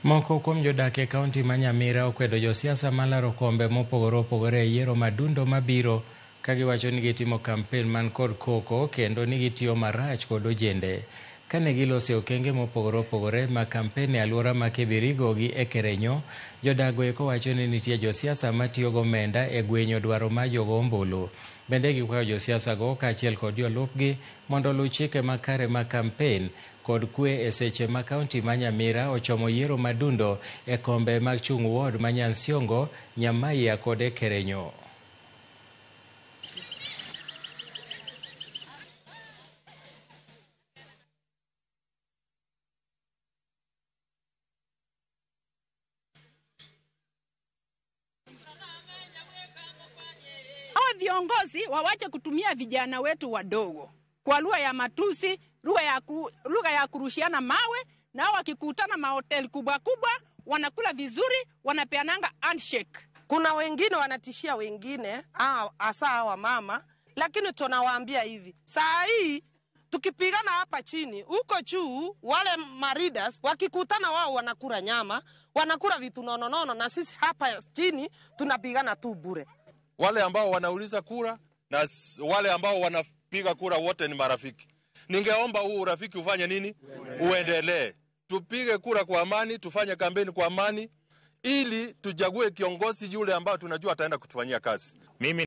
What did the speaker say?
Moko kuom jodak e kaunti ma Nyamira okwedo josiasa malaro kombe mopogore opogore e yiero madundo mabiro ka giwacho ni gitimo kampen man kod koko kendo ni gitiyo marach kod ojende. Kane giloso okenge mopogore opogore mag kampen e alwora ma Kibirigo gi Ekerenyo, jodak go eko wacho ni nitie josiasa matiyo gomenda e gwenyo dwaro mar jogo ombulu. Bende gikwayo josiasa go kaachiel kod jolupgi mondo oluw chike makare mag kampen kod kwe e seche ma kaunti ma Nyamira ochomo yiero madundo e kombe mag chung ward ma Nyansiongo, Nyamaiya kod Ekerenyo. Hawa viongozi wawache kutumia vijana wetu wadogo kwa lugha ya matusi, lugha ya kurushiana mawe, na wakikutana mahoteli kubwa kubwa wanakula vizuri, wanapeananga handshake. Kuna wengine wanatishia wengine, hasa hawa mama, lakini tunawaambia hivi, saa hii tukipigana hapa chini, huko juu wale maridas wakikutana wao wanakula nyama, wanakula vitu nono nono, na sisi hapa chini tunapigana tu bure. Wale ambao wanauliza kura na wale ambao wanapiga kura wote ni marafiki. Ningeomba huu urafiki ufanye nini? Uendelee. Tupige kura kwa amani, tufanye kampeni kwa amani ili tuchague kiongozi yule ambao tunajua ataenda kutufanyia kazi. Mimi